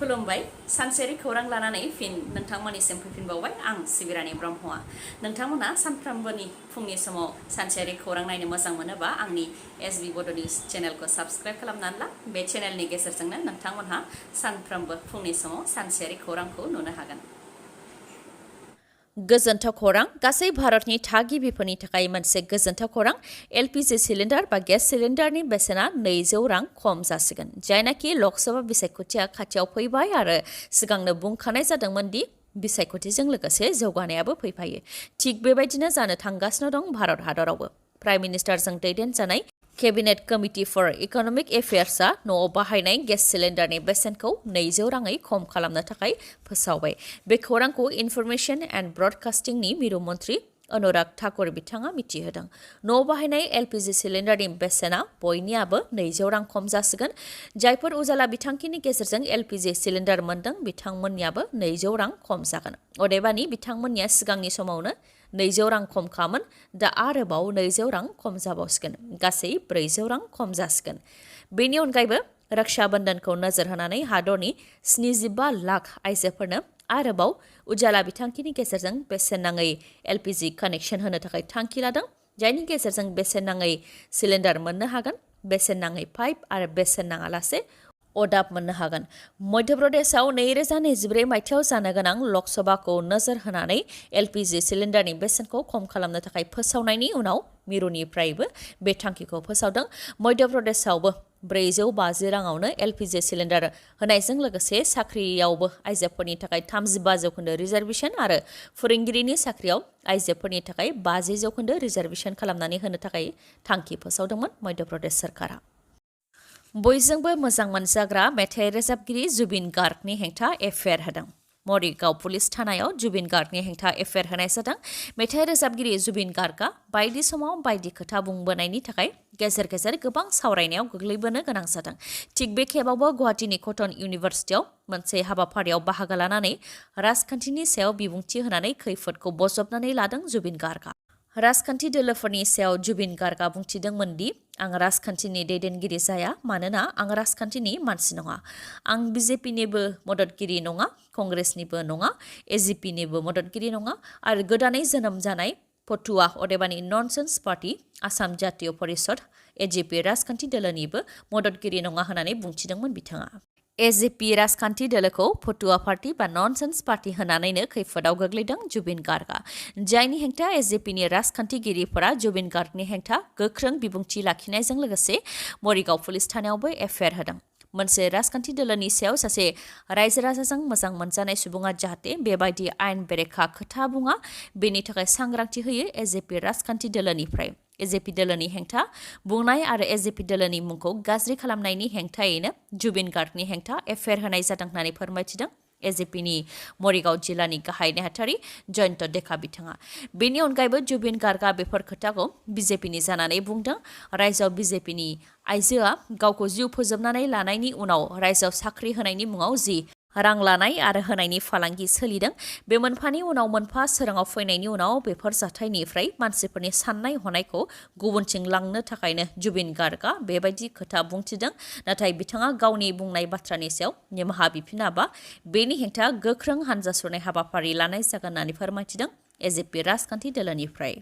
खुलुमबाय सानसेयारि खौरां लानानै फिन नोंथांमोननिसिम फैफिनबावबाय आं सिबिरानि ब्रह्मआ नोंथांमोना सानफ्रोमबोनि फुंनि समाव सानसेयारि खौरां नायनो मोजां मोनोबा आंनि एसबी बड'नि चेनेलखौ साबस्क्राइब खालामनानै ला बे चेनेलनि गेजेरजोंनो नोंथांमोनहा सानफ्रोमबो फुंनि समाव सानसेयारि खौरांखौ नुनो हागोन। गोजोनथाव खौरां गासै भारतनि थागिबिफोरनि थाखाय मोनसे गोजोनथाव खौरां एलपीजी सिलिन्डार बा गेस सिलिन्डारनि बेसेना 200 रां खम जासिगोन जायनाखि लकसभा बिसायख'थिया खाथियाव फैबाय आरो सिगांनो बुंखानाय जादोंमोन दि बिसायख'थिजों लोगोसे जौगानायाबो फैफायो थिग बेबायदिनो जानो थांगासिनो दं भारत हादरावबो प्राइम मिनिस्टारजों दैदेनजानाय केबिनेट कमिटि फर इकनमिक एफेयार्सआ न'आव बाहायनाय गेस सिलिन्डारनि बेसेनखौ 200 राङै खम खालामनो थाखाय फोसावबाय। बे खौरांखौ इनफरमेशन एन्ड ब्रडकास्टिंनि मिरु मन्थ्रि अनुराग ठाकुर बिथाङा मिथिहोदों। न'आव बाहायनाय एलपीजी सिलिन्डारनि बेसेना बयनियाबो 200 रां खम जासिगोन। जायफोर उजाला बिथांखिनि गेजेरजों एलपीजी सिलिन्डार मोनदों बिथांमोननियाबो 200 रां खम जागोन। अदेबानि बिथांमोननिया सिगांनि समावनो 200 रां खम खामोन दा आरोबाव 200 रां खम जाबावसिगोन गासै 400 रां खम जासिगोन। बेनि अनगायैबो रक्षा बन्धनखौ नोजोर होनानै हादरनि 75 लाख आइजोफोरनो आरोबाव उजाला बिथांखिनि गेजेरजों बेसेन नाङै एलपीजी कानेक्सन होनो थाखाय थांखि लादों जायनि गेजेरजों बेसेन नाङै सिलिन्डार मोननो हागोन बेसेन नाङै पाइप आरो बेसेन नाङालासे अदाब मोननो हागोन। मध्य प्रदेशआव 2024 मायथाइयाव जानो गोनां लकसभाखौ नोजोर होनानै एलपीजी सिलिन्डारनि बेसेनखौ खम खालामनो थाखाय फोसावनायनि उनाव मिरुनिफ्रायबो बे थांखिखौ फोसावदों। मध्य प्रदेशआवबो 450 राङावनो एलपीजी सिलिन्डार होनायजों लोगोसे साख्रियावबो आइजोफोरनि थाखाय 35% रिजार्भेसन आरो फोरोंगिरिनि साख्रियाव आइजोफोरनि थाखाय 50% रिजार्भेसन खालामनानै होनो थाखाय थांखि फोसावदोंमोन मध्य प्रदेश सरकारा। बयजोंबो मोजां मोनजाग्रा मेथाइ रोजाबगिरि जुबिन गार्गनि हेंथा एफआइआर होदों। मरिगाव पुलिस थानायाव जुबिन गार्गनि हेंथा एफआइआर होनाय जादों। मेथाइ रोजाबगिरि जुबिन गार्गआ बायदि समाव बायदि खोथा बुंबोनायनि थाखाय गेजेर गेजेर गोबां सावरायनायाव गोग्लैबोनो गोनां जादों। थिग बे खेबावबो गुवाहाटीनि कटन इउनिभार्सिटियाव मोनसे हाबाफारियाव बाहागो लानानै राजखान्थिनि सायाव बिबुंथि होनानै खैफोदखौ बजबनानै लादों जुबिन गार्गआ। राजखान्थि दोलोफोरनि सायाव जुबिन गार्गआ बुंथिदोंमोन दि आं राजखान्थिनि दैदेनगिरि जाया मानोना आं राजखान्थिनि मानसि नङा। आं बिजेपिनिबो मददगिरि नङा, कंग्रेसनिबो नङा, एजिपिनिबो मददगिरि नङा आरो गोदानै जोनोम जानाय फटुवा अदेबानि ननसेन्स पार्टी आसाम जातीय परिषद एजिपि राजखान्थि दोलोनिबो मददगिरि नङा होननानै बुंथिदोंमोन बिथाङा। एजिपि राजखान्थि दोलोखौ फटुवा पार्टी बा ननसेन्स पार्टी होनानैनो खैफोदाव गोग्लैदों जुबिन गार्गआ जायनि हेंथा एजिपिनि राजखान्थिगिरिफोरा जुबिन गार्गनि हेंथा गोख्रों बिबुंथि लाखिनायजों लोगोसे मरिगाव पुलिस थानायावबो एफआइआर होदों। मोनसे राजखान्थि दोलोनि सायाव सासे रायजो राजाजों मोजां मोनजानाय सुबुङा जाहाथे बेबायदि आयेन बेरेखा खोथा बुङा बेनि थाखाय सांग्रांथि होयो एजिपि राजखान्थि दोलोनिफ्राय। एजिपि दोलोनि हेंथा बुंनाय आरो एजिपि दोलोनि मुंखौ गाज्रि खालामनायनि हेंथायैनो जुबिन गार्गनि हेंथा एफआइआर होनाय जादों होननानै फोरमायथिदों एजिपिनि मरिगाव जिल्लानि गाहाय नेहाथारि जयन्त देखा बिथाङा। बेनि अनगायैबो जुबिन गार्गआ बेफोर खोथाखौ बिजेपिनि जानानै बुंदों। रायजोआव बिजेपिनि आइजोआ गावखौ जिउ फोजोबनानै लानायनि उनाव रायजोआव साख्रि होनायनि मुङाव जि रां लानाय आरो होनायनि फालांगि सोलिदों बे मोनफानि उनाव मोनफा सोराङाव फैनायनि उनाव बेफोर जाथायनिफ्राय मानसिफोरनि साननाय हनायखौ गुबुनथिं लांनो थाखायनो जुबिन गार्गआ बेबायदि खोथा बुंथिदों। नाथाय बिथाङा गावनि बुंनाय बाथ्रानि सायाव निमाहा बिफिनाबा बेनि हेंथा गोख्रों हानजा सुरनाय हाबाफारि लानाय जागोन होननानै फोरमायथिदों एजिपि राजखान्थि दोलोनिफ्राय।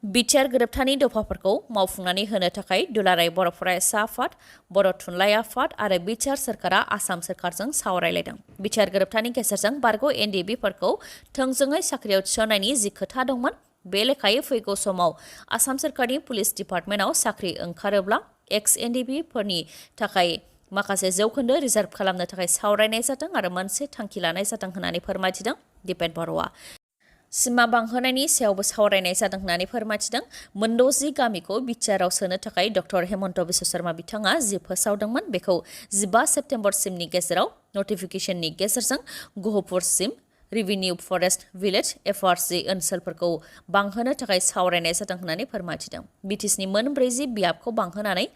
बिटिआर गोरोबथानि दफाफोरखौ मावफुंनानै होनो थाखाय दुलाराय बर' फरायसा आफाद, बर' थुनलाइ आफाद आरो बिटिआर सोरखारा आसाम सोरखारजों सावरायलायदों। बिटिआर गोरोबथानि गेजेरजों बारग' एनडिएफबिफोरखौ थोंजोङै साख्रियाव थिसननायनि जि खोथा दंमोन बे लेखायै फैगौ समाव आसाम सोरखारनि पुलिस डिपार्टमेन्टआव साख्रि ओंखारोब्ला एक्स एनडिएफबिफोरनि थाखाय माखासे जौखोन्दो रिजार्भ खालामनो थाखाय सावरायनाय जादों आरो मोनसे थांखि लानाय जादों होननानै फोरमायथिदों दिपेन बर'आ। सिमा बांहोनायनि सायावबो सावरायनाय जादों होननानै फोरमायथिदों। 60 गामिखौ बिटिआरआव सोनो थाखाय डक्टर हेमन्त बिश्व शर्मा बिथाङा जि फोसावदोंमोन बेखौ 15 सेप्तेम्बरसिमनि गेजेराव नटिफिकेशननि गेजेरजों गहपुरसिम रिभिनिउ फरेस्ट भिलेज एफआरसि ओनसोलफोरखौ बांहोनो थाखाय सावरायनाय जादों होननानै फोरमायथिदों। बिटिसिनि 40 बियाबखौ बांहोनानै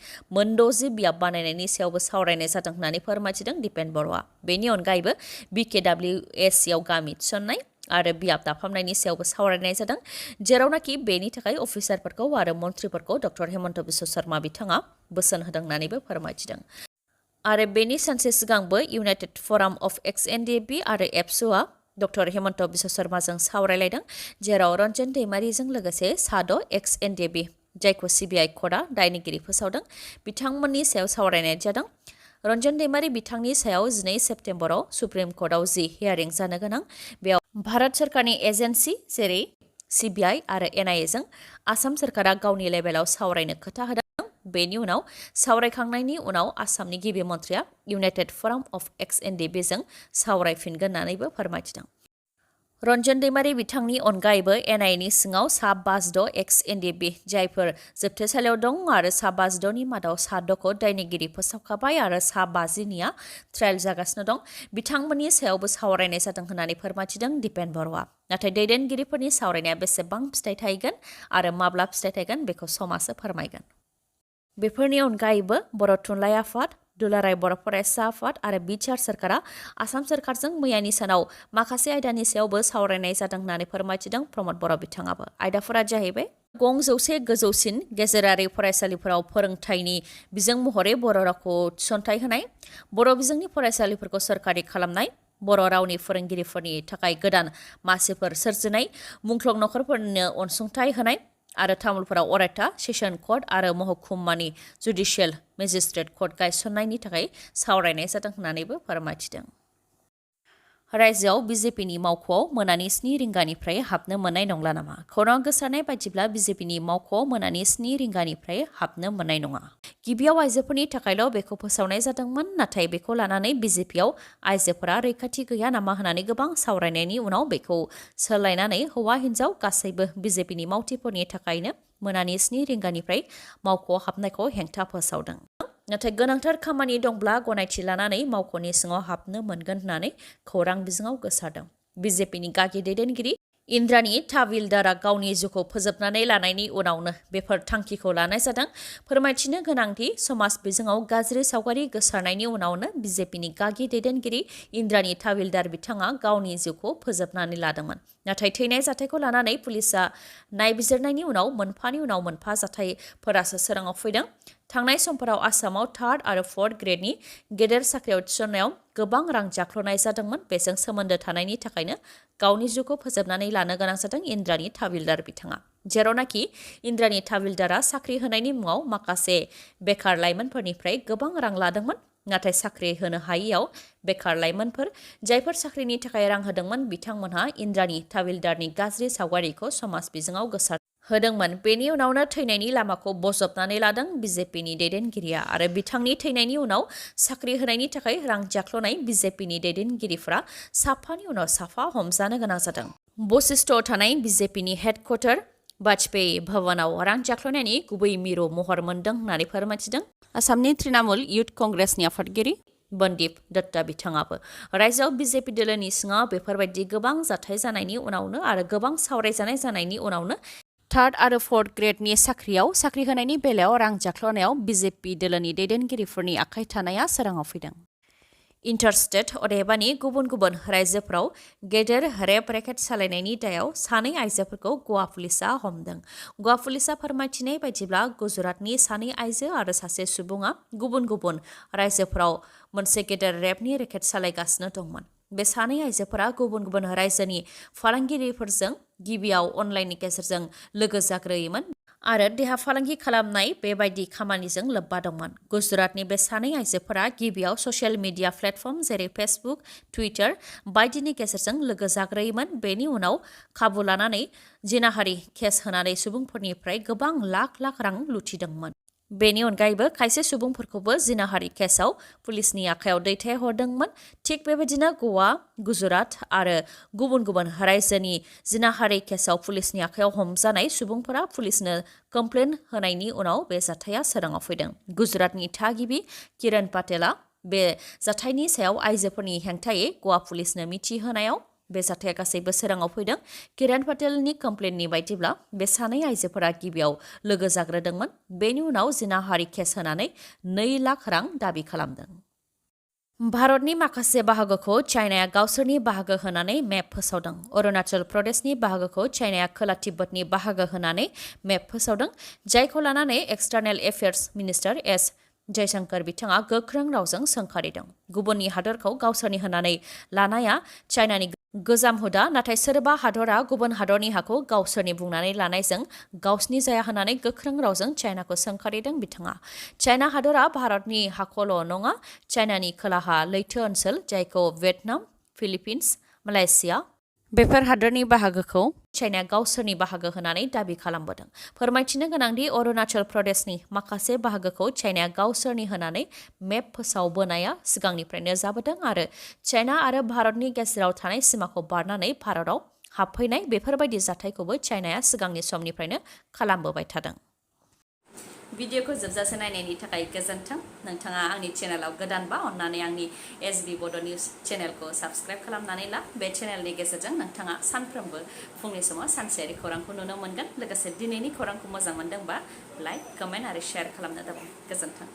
60 बियाब बानायनायनि सायावबो सावरायनाय जादों होननानै फोरमायथिदों दिपेन बर'आ। बेनि अनगायैबो बिकेडब्लिउएससिआव गामि थिसननाय आरो बियाब दाफामनायनि सायावबो सावरायनाय जादों जेरावनाखि बेनि थाखाय अफिसारफोरखौ आरो मन्थ्रिफोरखौ डक्टर हेमन्त बिश्व शर्मा बिथाङा बोसोन होदों होननानैबो फोरमायथिदों। आरो बेनि सानसे सिगांबो इउनाइटेड फराम अफ एक्स एनडिएफबि आरो एबसुआ डक्टर हेमन्त बिश्व शर्माजों सावरायलायदों, जेराव रन्जन दैमारिजों लोगोसे साद' एक्स एनडिएफबि जायखौ सिबिआइ कर्टआ दायनिगिरि फोसावदों बिथांमोननि सायाव सावरायनाय जादों। रन्जन दैमारि बिथांनि सायाव 12 सेप्तेम्बराव सुप्रिम कर्टआव जि हियारिं जानो गोनां, बेयाव भारत सरकारनि एजेन्सि जेरै सिबिआइ आरो एनआइएजों आसाम सरकारा गावनि लेभेलाव सावरायनो खोथा होदों। बेनि उनाव सावरायखांनायनि उनाव आसामनि गिबि मन्थ्रिया इउनाइटेड फराम अफ एक्स एनडिएफबिजों सावरायफिनगोन होननानैबो फोरमायथिदों। रन्जन दैमारि बिथांनि अनगायैबो एनआइएनि सिङाव सा 52 एक्स एनडिएफबि जायफोर जोबथेसालियाव दं आरो सा 52नि मादाव 7खौ दायनिगिरि फोसावखाबाय आरो सा 50निया ट्रायल जागासिनो दं, बिथांमोननि सायावबो सावरायनाय जादों होननानै फोरमायथिदों दिपेन बर'आ। नाथाय दैदेनगिरिफोरनि सावरायनाया बेसेबां फिथाइ थायगोन आरो माब्ला फिथाइ थायगोन बेखौ समासो फोरमायगोन। बेफोरनि अनगायैबो बर' थुनलाइ आफाद, दुलाराय बर' फरायसा आफाद आरो बिटिआर सरकारा आसाम सरकारजों मैयानि सानाव माखासे आयदानि सायावबो सावरायनाय जादों होननानै फोरमायथिदों प्रमद बर' बिथाङाबो। आयदाफोरा जाहैबाय गं 100 गोजौसिन गेजेरारि फरायसालिफोराव फोरोंथायनि बिजों महरै बर' रावखौ थिसनथाइ होनाय, बर' बिजोंनि फरायसालिफोरखौ सोरखारि खालामनाय, बर' रावनि फोरोंगिरिफोरनि थाखाय गोदान मासिफोर सोरजिनाय, मुंख्लं नखरफोरनो अनसुंथाइ होनाय आरो तामुलपुराव अरायथा सेसन कर्ट आरो महकुमानि जुडिशियेल मेजिस्ट्रेट कर्ट गायसननायनि थाखाय सावरायनाय जादों होननानैबो फोरमायथिदों। रायजोआव बिजेपिनि मावख'आव मोनानि 7 रिंगानिफ्राय हाबनो मोननाय नंला नामा? खौरां गोसारनाय बायदिब्ला बिजेपिनि मावख'आव मोनानि 7 रिंगानिफ्राय हाबनो मोननाय नङा। गिबियाव आइजोफोरनि थाखायल' बेखौ फोसावनाय जादोंमोन, नाथाय बेखौ लानानै बिजेपियाव आइजोफोरा रैखाथि गैया नामा होननानै गोबां सावरायनायनि उनाव बेखौ सोलायनानै हौवा हिन्जाव गासैबो बिजेपिनि मावथिफोरनि थाखायनो मोनानि 7 रिंगानिफ्राय मावख'आव हाबनायखौ हेंथा फोसावदों। नाथाय गोनांथार खामानि दंब्ला गनायथि लानानै मावख'नि सिङाव हाबनो मोनगोन होननानै खौरां बिजोङाव गोसारदों। बिजेपिनि गागि दैदेनगिरि इन्द्राणी थाविलदारआ गावनि जिउखौ फोजोबनानै लानायनि उनावनो बेफोर थांखिखौ लानाय जादों। फोरमायथिनो गोनांदि समाज बिजोङाव गाज्रि सावगारि गोसारनायनि उनावनो बिजेपिनि गागि दैदेनगिरि इन्द्राणी थाविलदार बिथाङा गावनि जिउखौ फोजोबनानै लादोंमोन। नाथाय थैनाय जाथायखौ लानानै पुलिसआ नायबिजिरनायनि उनाव मोनफानि उनाव मोनफा जाथायफोरासो सोराङाव फैदों। थांनाय समफोराव आसामाव 3rd आरो 4th ग्रेडनि गेदेर साख्रियाव थिसननायाव गोबां रां जाख्ल'नाय जादोंमोन। बेजों सोमोन्दो थानायनि थाखायनो गावनि जिउखौ फोजोबनानै लानो गोनां जादों इन्द्राणी थाविलदार बिथाङा। जेरावनाखि इन्द्राणी थाविलदारआ साख्रि होनायनि मुङाव माखासे बेखार लाइमोनफोरनिफ्राय गोबां रां लादोंमोन। नाथाय साख्रि होनो हायैयाव बेखार लाइमोनफोर जायफोर साख्रिनि थाखाय रां होदोंमोन बिथांमोनहा इन्द्राणी थाविलदारनि गाज्रि सावगारिखौ समाज बिजोङाव गोसार होदोंमोन। बेनि उनावनो थैनायनि लामाखौ बजबनानै लादों बिजेपिनि दैदेनगिरिया आरो बिथांनि थैनायनि उनाव साख्रि होनायनि थाखाय रां जाख्ल'नाय बिजेपिनि दैदेनगिरिफोरा साफानि उनाव साफा हमजानो गोनां जादों। बशिष्ठआव थानाय बिजेपिनि हेडक्वार्टार वाजपेयी भवनाव रां जाख्ल'नायनि गुबै मिरु महर मोन्दों होननानै फोरमायथिदों आसामनि तृणमूल युथ कंग्रेसनि आफादगिरि बन्दीप दत्ता बिथाङाबो। रायजोआव बिजेपि दोलोनि सिङाव बेफोरबायदि गोबां जाथाय जानायनि उनावनो आरो गोबां सावरायजानाय जानायनि उनावनो 3rd आरो 4th ग्रेडनि साख्रि होनायनि बेलायाव रां जाख्ल'नायाव बिजेपि दोलोनि दैदेनगिरिफोरनि आखाइ थानाया सोराङाव फैदों। इन्टारस्टेट अदेबानि गुबुन गुबुन रायजोफोराव गेदेर रेप रेकेट सालायनायनि दायाव 2 आइजोफोरखौ गवा पुलिसआ हमदों। गवा पुलिसआ फोरमायथिनाय बायदिब्ला गुजरातनि 2 आइजो आरो सासे सुबुङा गुबुन गुबुन रायजोफोराव मोनसे गेदेर रेपनि रेकेट सालायगासिनो दंमोन। बे 2 आइजोफोरा गुबुन गुबुन रायजोनि फालांगिरिफोरजों गिबियाव अनलाइननि गेजेरजों लोगो जाग्रोयोमोन आरो देहा फालांगि खालामनाय बेबायदि खामानिजों लोब्बा दंमोन। गुजरातनि बे 2 आइजोफोरा गिबियाव ससियेल मिडिया प्लेटफर्म जेरै फेसबुक, टुइटार बायदिनि गेजेरजों लोगो जाग्रोयोमोन। बेनि उनाव खाबु लानानै जिनाहारि केस होनानै सुबुंफोरनिफ्राय गोबां लाख लाख रां लुथिदोंमोन। बेनि अनगायैबो खायसे सुबुंफोरखौबो जिनाहारि केसआव पुलिसनि आखायाव दैथायहरदोंमोन। थिग बेबायदिनो गवा, गुजरात आरो गुबुन गुबुन रायजोनि जिनाहारि केसआव पुलिसनि आखायाव हमजानाय सुबुंफोरा पुलिसनो कमप्लेन होनायनि उनाव बे जाथाया सोराङाव फैदों। गुजरातनि थागिबि किरण पाटेला बे जाथायनि सायाव आइजोफोरनि हेंथायै गवा पुलिसनो मिथिहोनायाव बे जाथाया गासैबो सोराङाव फैदों। किरण पाटेलनि कमप्लेननि बायदिब्ला बे 2 आइजोफोरा गिबियाव लोगो जाग्रोदोंमोन। बेनि उनाव जिनाहारि केस होनानै 2 लाख रां दाबि खालामदों। भारतनि माखासे बाहागोखौ चाइनाया गावसोरनि बाहागो होनानै मेप फोसावदों। अरुणाचल प्रदेशनि बाहागोखौ चाइनाया खोला तिब्बतनि बाहागो होनानै मेप फोसावदों, जायखौ लानानै एक्सटार्नेल एफेयार्स मिनिस्टार एस जयशंकर बिथाङा गोख्रों रावजों सोंखारिदों। गुबुननि हादरखौ गावसोरनि होननानै लानाया चाइनानि गोजाम हुदा, नाथाय सोरबा हादरा गुबुन हादरनि हाखौ गावसोरनि बुंनानै लानायजों गावसिनि जाया होननानै गोख्रों रावजों चाइनाखौ सोंखारिदों बिथाङा। चाइना हादरा भारतनि हाखौल' नङा, चाइनानि खोलाहा लैथो ओनसोल जायखौ भियेटनाम, फिलिपिन्स, मालयेशिया बेफोर हादरनि बाहागोखौ चाइनाया गावसोरनि बाहागो होननानै दाबि खालामबोदों। फोरमायथिनो गोनांदि अरुणाचल प्रदेशनि माखासे बाहागोखौ चाइनाया गावसोरनि होननानै मेप फोसावबोनाया सिगांनिफ्रायनो जाबोदों आरो चाइना आरो भारतनि गेजेराव थानाय सिमाखौ बारनानै भारताव हाबफैनाय बेफोरबायदि जाथायखौबो चाइनाया सिगांनि समनिफ्रायनो खालामबोबाय थादों। भिडिअखौ जोबजासे नायनायनि थाखाय गोजोन्थों। नोंथाङा आंनि चेनेलाव गोदानबा अन्नानै आंनि SB बड' निउस चेनेलखौ साबस्क्राइब खालामनानै ला। बे चेनेलनि गेजेरजों नोंथाङा सानफ्रोमबो फुंनि समाव सानसेयारि खौरांखौ नुनो मोनगोन। लोगोसे दिनैनि खौरांखौ मोजां मोनदोंबा लाइक, कमेन्ट आरो शेयार खालामनो दाबाव। गोजोन्थों।